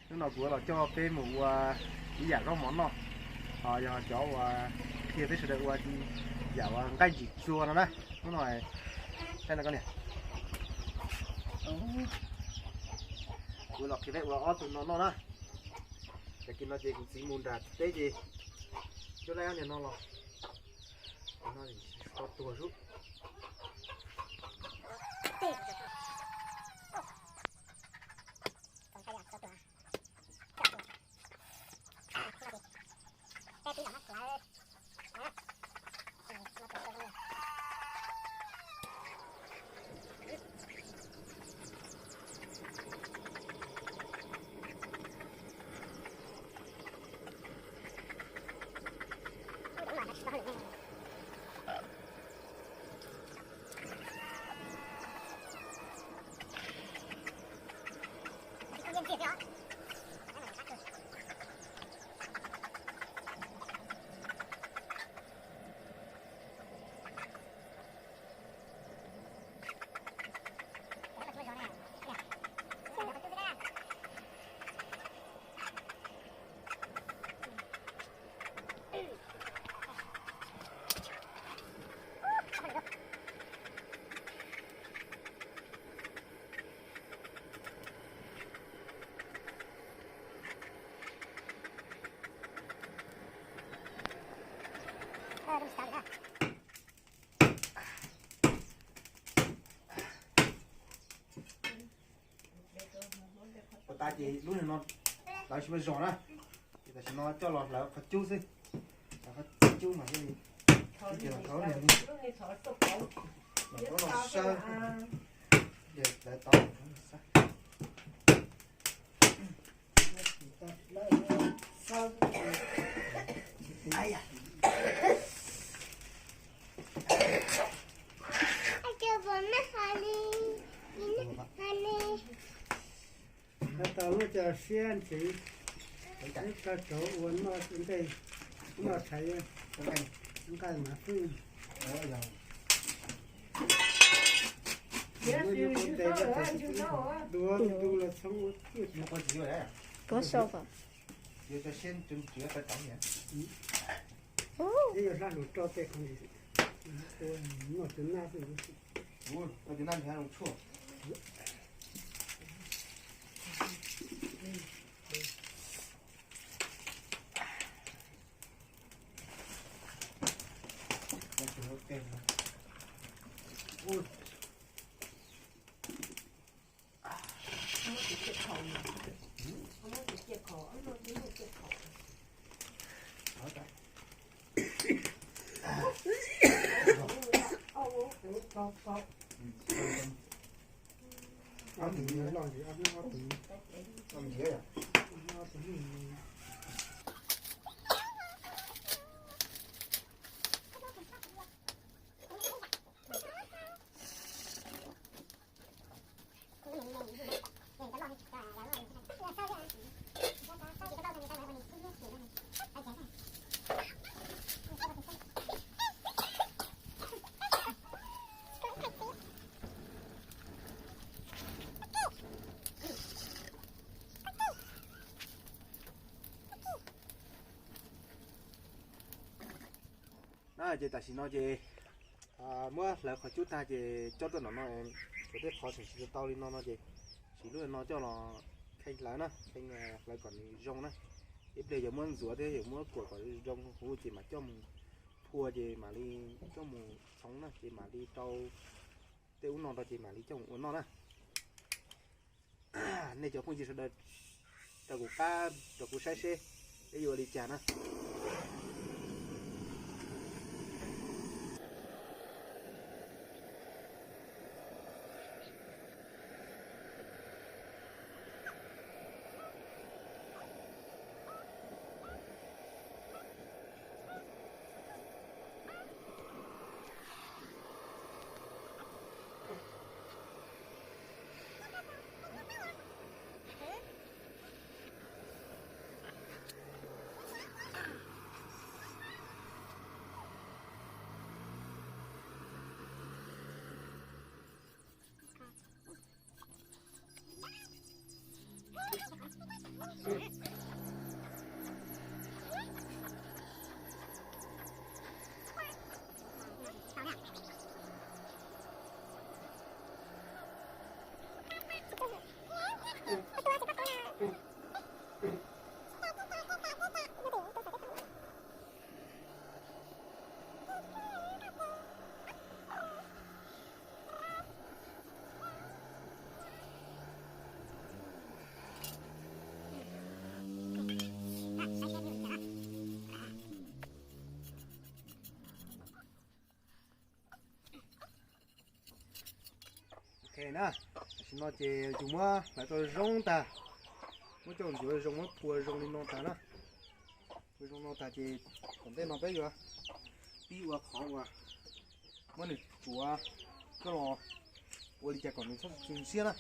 Hnub no kuv los coj peb mus ua ib yam zaub mov noj, yog cov uas qhia peb sawv daws ua yam uas nqaij ntsim txuas no na. Hnub no, saib no koj niam, kuv los qhia peb ua ob tug no noj na. Tam kis no ces kuv txiv mus nram teb ces coj laij ob niag no los, no tsis tau tuag sub. Ua tas ces lub no lawv tsis muaj zog na, ces tam sim no coj los hlawv qhov cub xwb. Hlawv qhov cub mas thiaj li, thiaj li thov niag ni, los rau los saib, hlawv tau saib. Tau lub cov siab ntsws, ib co tauv ua noj ntej, noj tshais, nqaij mas xwb. Duav ntu los txhob ua tiag. Tuav sau kom. Ib yog hlab hlus rau tej qhov noj cov nab xwb. Na ces tam sim no ces muab hlawv qhov cub tag ces coj tuaj nram no, kuv tej qhov tseem tsis tau li no no ces siv lub no coj los kheej hlawv na, kheej hlawv kom nws zoo na. Ib pliag yuav muab ntxuav thiab yuav muab kuam kom zoo huv ces mam coj mus phua ces mam li coj mus txhoov na ces mam li rau tej ub no rau ces mam li coj mus ua noj na. Nej cov phooj ywg sawv daws rau kuv qab rau kuv saib seb peb yuav ua li cas na. Ok na, tam sim no ces yus muab hlawv tau zoo tag, muab coj ntxuav zoo, muab phua zoo li no tag na. Phua zoo no tag ces tom ntej no peb yuav pib ua qhov uas muab nws tsuav coj los ua li cas kom nws txhob tu siab na.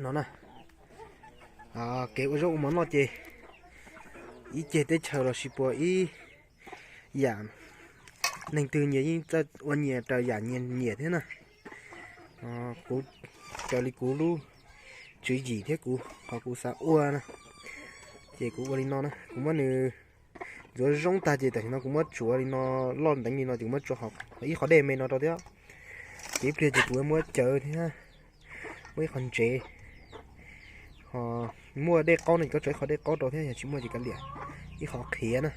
No na, kev ua zaub ua mov noj ces ib ceg teb chaws los sis puas ib yam neeg twg nyias yeej txawj ua nyias raws yam nyias nyiam thiab na. Kuv, raws li kuv lub tswv yim thiab kuv qhov kuv xav ua na, ces kuv ua li no na, kuv muab nws ntxuav zoo tag ces tam sim no kuv muab tsuav li no, loj nteev li no ces kuv muab tsuav ib qhov dej me no rau thiab. Ces ib pliag ces kuv muab cawv thiab, muab ib qhov ntsev, ho muaj dej qaub no ces koj tso ib qhov dej qaub rau thiab, yog tsis muaj ces kav liam, ib qhov qhiav na,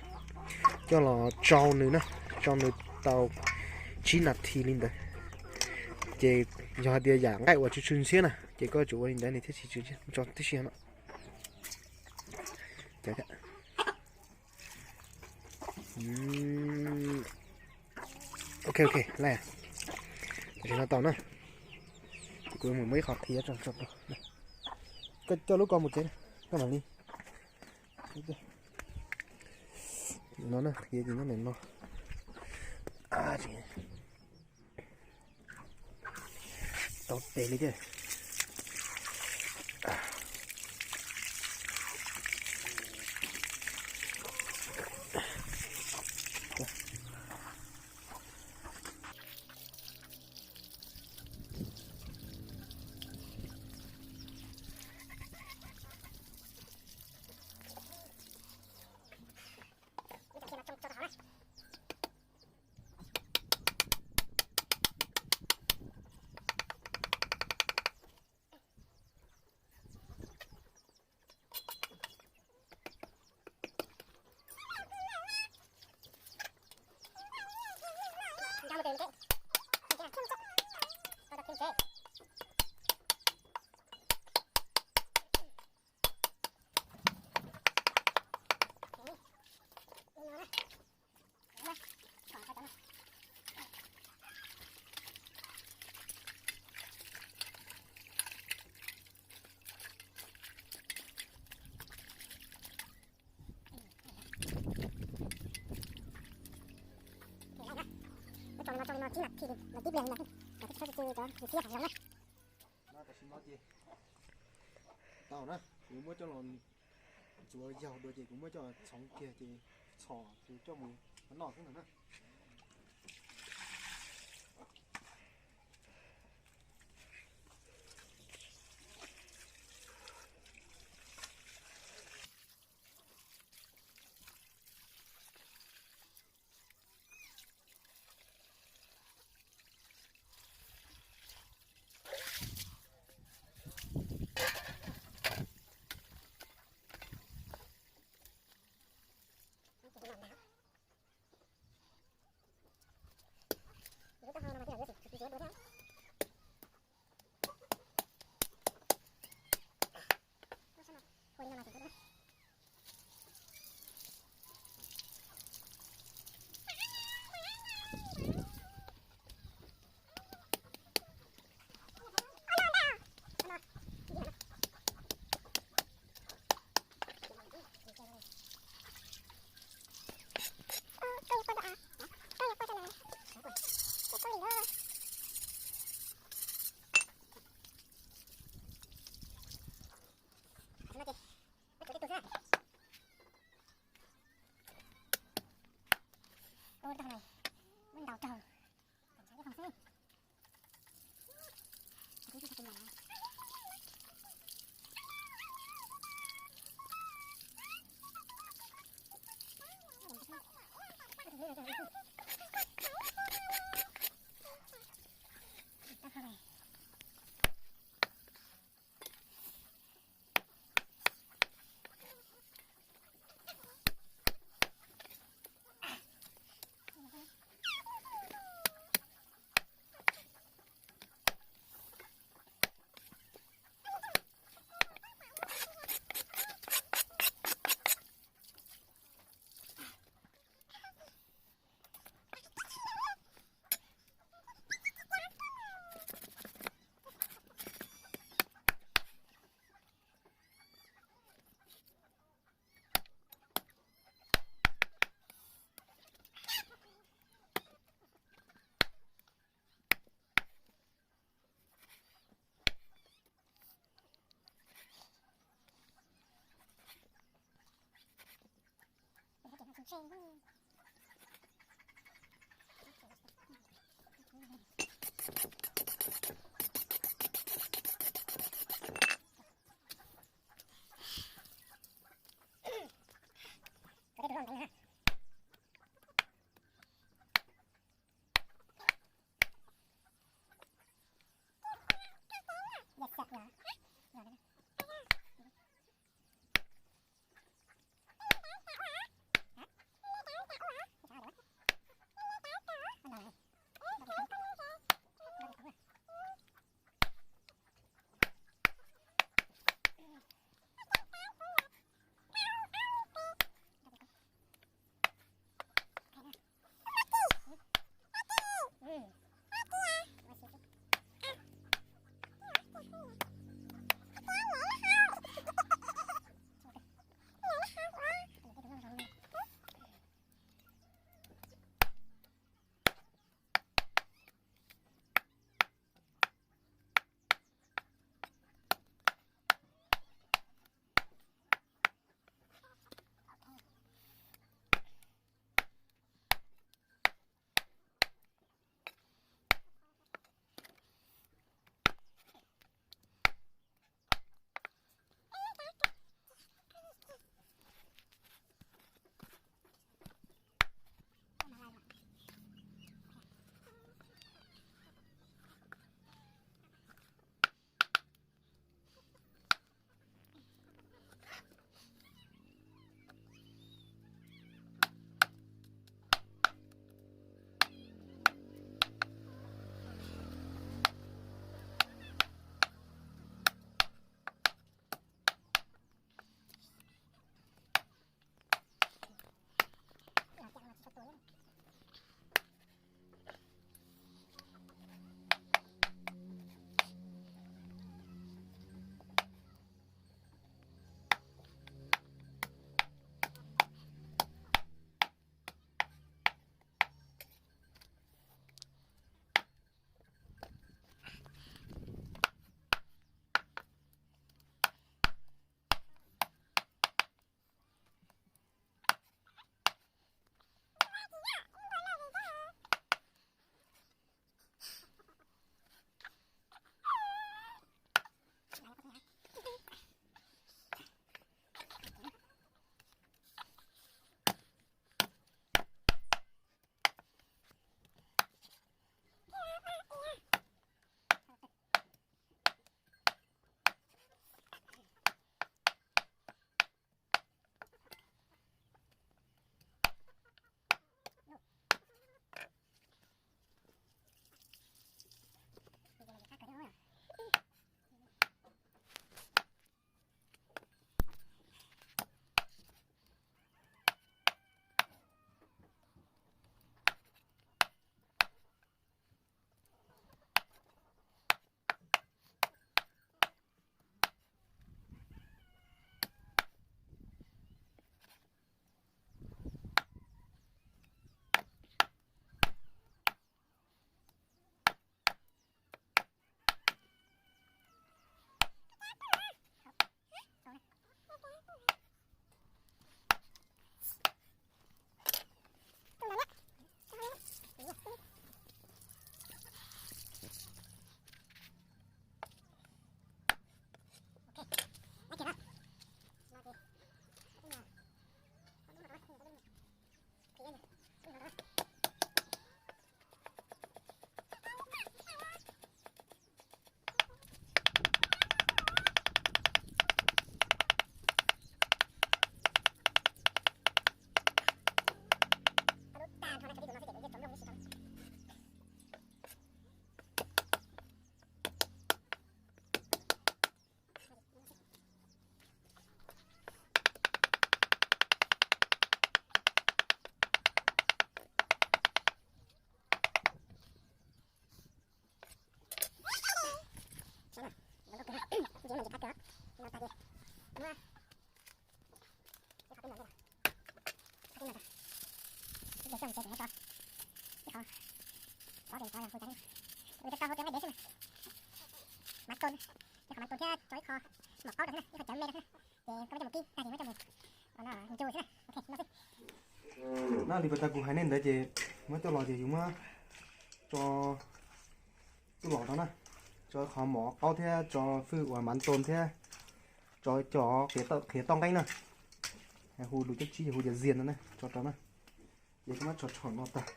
coj los tsau nws na, tsau nws tau tsib nas this li ntawd. Ces yog hais tias yam nqaij uas tsw tsw ntxhiab na ces koj tsum ua li ntawd nws thiaj tsis tsw ntxhiab, tso tib si no. Ok, ok, laj, tam sim no tau na, ces kuv mus muab ib qhov qhiav tso tso rau. Koj coj lub ko mus tsev, koj mam li. No na, qhiav ces nyob ntawm no. Tau tes li thiab. Tam sim no ces tau na, kuv muab coj los ntxuav yaug dua ces kuv muab coj txhoov kiag ces txhom ces coj mus noj xwb ntag na. Ua tau na, muab ntaus rau. Mus tso hauv tus nqaij dev xwb na. Mav toon, cov qhov mav toon thiab tso ib qho mom qaub rau xwb na, ib qho cawv me rau xwb na. Ces koj muab coj mus kib tag ces muab coj mus ncu xwb na. Ok, no xwb. Na li pas tas kuv hais nej ntawd ces muab coj los ces yus muab tso tub los rau na, tso qhov mom qaub thiab tso fwj uas mav toon thiab tso cov qhiav toj nqeeb na, hu lus coob tsib yog hu yas zias no na, tso rau na. Ces koj muab tso tsho no tag,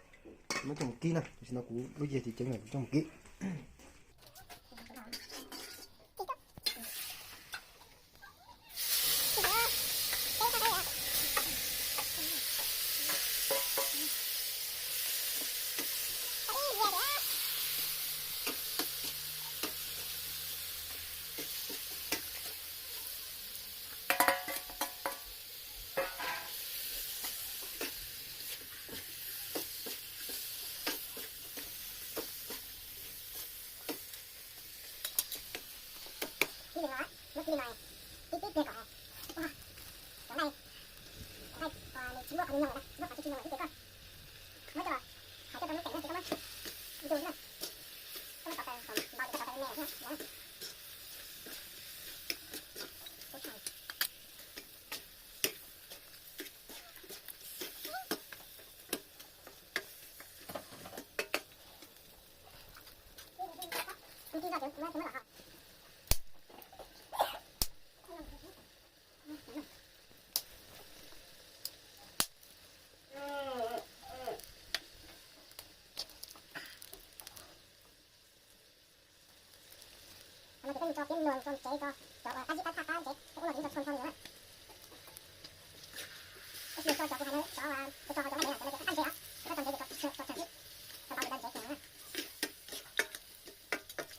muab coj mus kib na, tam sim no kuv lub yias ces ceev lawm, kuv coj mus kib. Kib li no, muab kib li no, kib tib pliag kom, ua, cov nqaij, cov nqaij uas nws tsis muaj qhov nws nyoos lawm na, tsis muaj qhov tsis nyoos lawm kib pliag koj, muab coj los, hais coj rau lub teem na ces koj muab ncu xwb na, koj muab tov taws kom npau ces koj tov taws me thiab na. Qhov no ces koj yuav tso peb luag tso tsev tso, cov uas qab zib qab thaj qab ntsev, ua luaj ces tso txhua txhua li na. Tab sis tso cov kuv hais no, cov, cov, cov nqaij dev no, cov no ces qab ntsev os, koj tso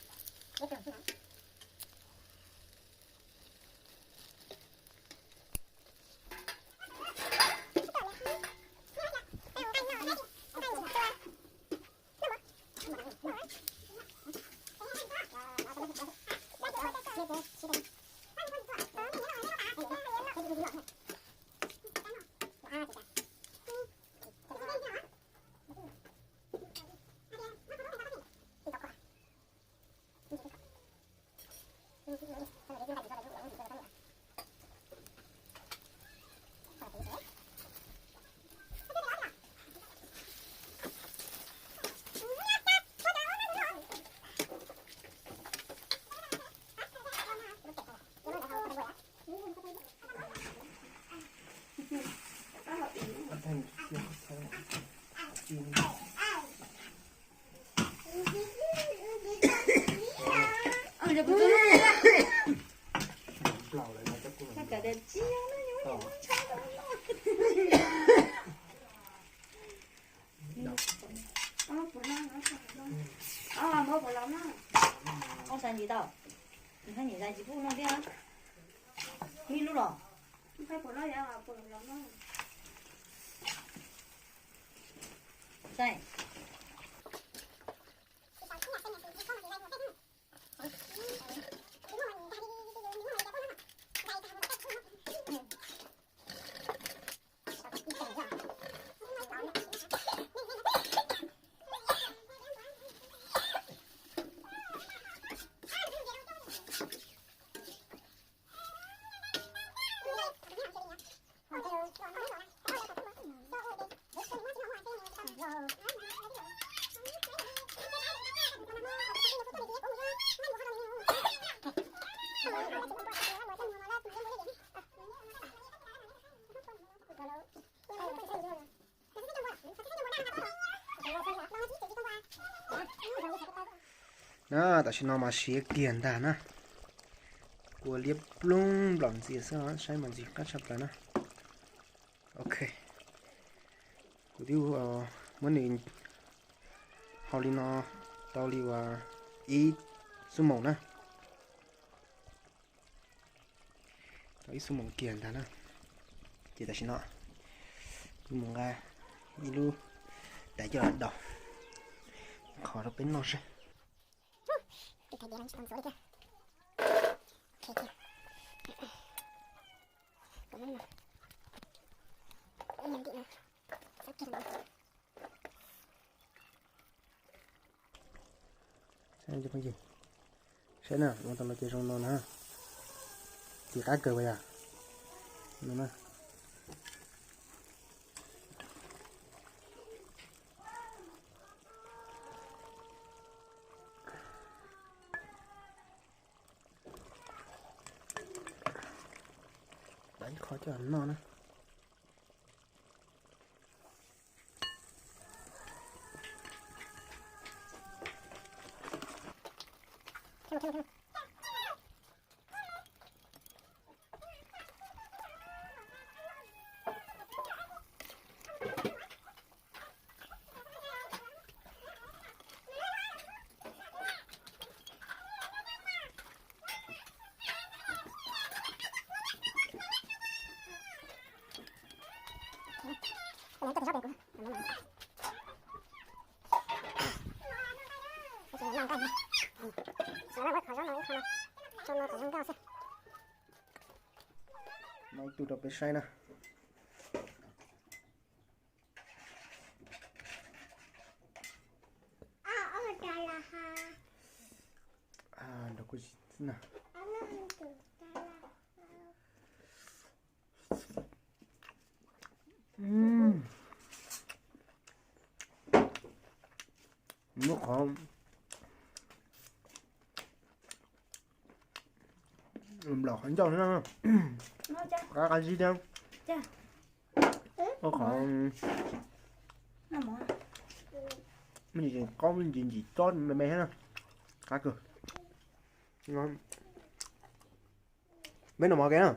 ntsev ces tso tsawg xwb, tso tau ces tso ntsev ces na. Peb luag xwb na. Oj, npawg puas los na? Oj, xav ntsis tau. Nws haj niam zais tsis pub no thiab. Ib lub los. Xav. Na, tam sim no mas siav kiag ntag na. Kua liab ploog nplaum ntxias xwb, saib mas ntxim qab tshaj plaws na. Ok, kuv twb muab nws hau li no tau li uas ib xuab moos na. Tau ib xuab moos kiag ntag na. Ces tam sim no kuv mus nqa ib lub tais coj los daus qhov rau peb noj seb. Saib na, ua tau los ces zoo no na. Tim qab kawg as yom. No na. Tau ib qho coj noj na. Muab ib tug rau peb saib na. Muab qhov nplaum qhov ncauj no, qab qab zib thiab. Ua qhov me ntsis qaub, me ntsis ntsim tsob me me thiab na. Qab kawg. Peb noj mov ke na.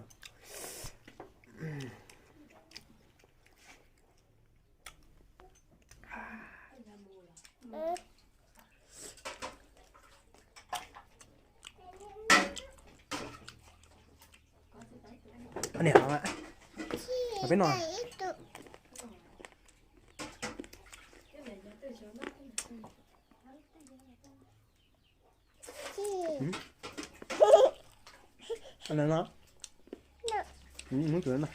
Niam, peb noj. Noj no. Muab cov no.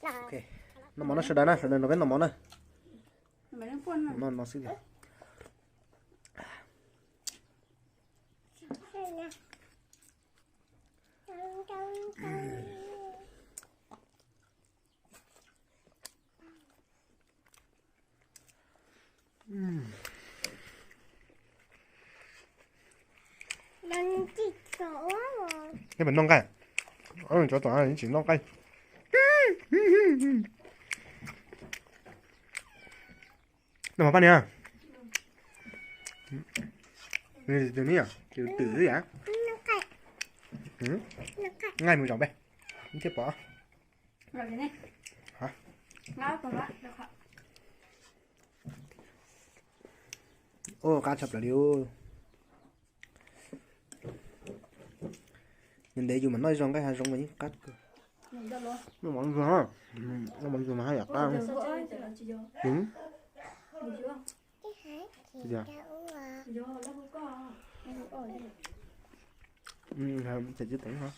Ok, noj mov no sawv daws na, sawv daws nrog peb noj mov na. Noj mov xwb tiag. Neb puas noj nqaij? Cov tom tsis noj nqaij. Noj mov paj niam. Twm twm xwb yam. Nqaij mus zaum peb thiaj pom. Ua qab tshaj plaws li. Ntev yus mam noj zoo nqaij hav zoov mas yeej qab kawg. Noj mov ntsuag, noj mov ntsuag mas haj yam qab. Ces tsis tev ho.